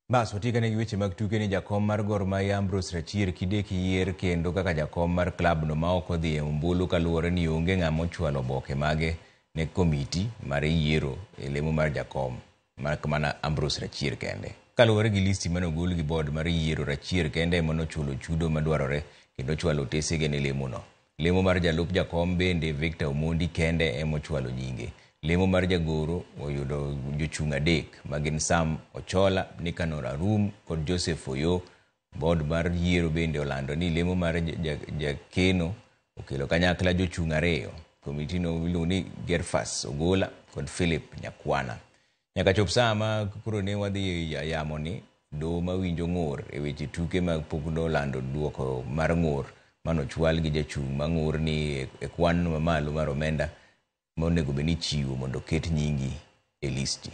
Bas watikane gi weche mag tuke ni jakom mar Gor Mahia Ambrose Rachier kidek yier kendo kaka jakom mar klabno ma ok odhi e ombulu kaluwore ni onge ng'ama ochwalo oboke mage ne komiti mar yiero e lemo mar jakom mak mana Ambrose Rachier kende. Kaluwore gi listi mane ogol gi board mar yiero, Rachier kende ema nochulo chudo madwarore kendo chwalo otesege ne lemono. Lemo mar jalup jakom bende Victor Omondi kende ema ochwalo nyinge. Lemo mar jagoro oyudo jochung' adek magin Sam Ochola, Nicanor Arum kod Joseph Oyo. Board mar yiero bende olando ni lemo mar jakeno okelo kanyakla jochung' ariyo. Komitino iluongo ni Gerfas Ogola kod Philip Nyakwana. Nyaka chop saa ma koro ne wadhi e yamo ni, doho mawinjo ng'ur e weche tuke mag pok nolando duoko mar ng'ur manochwal gi jachung' ma ng'ur ni e kwan mamalo mar omenda monego bed ni ichiwo mondo oket nyingi e listi.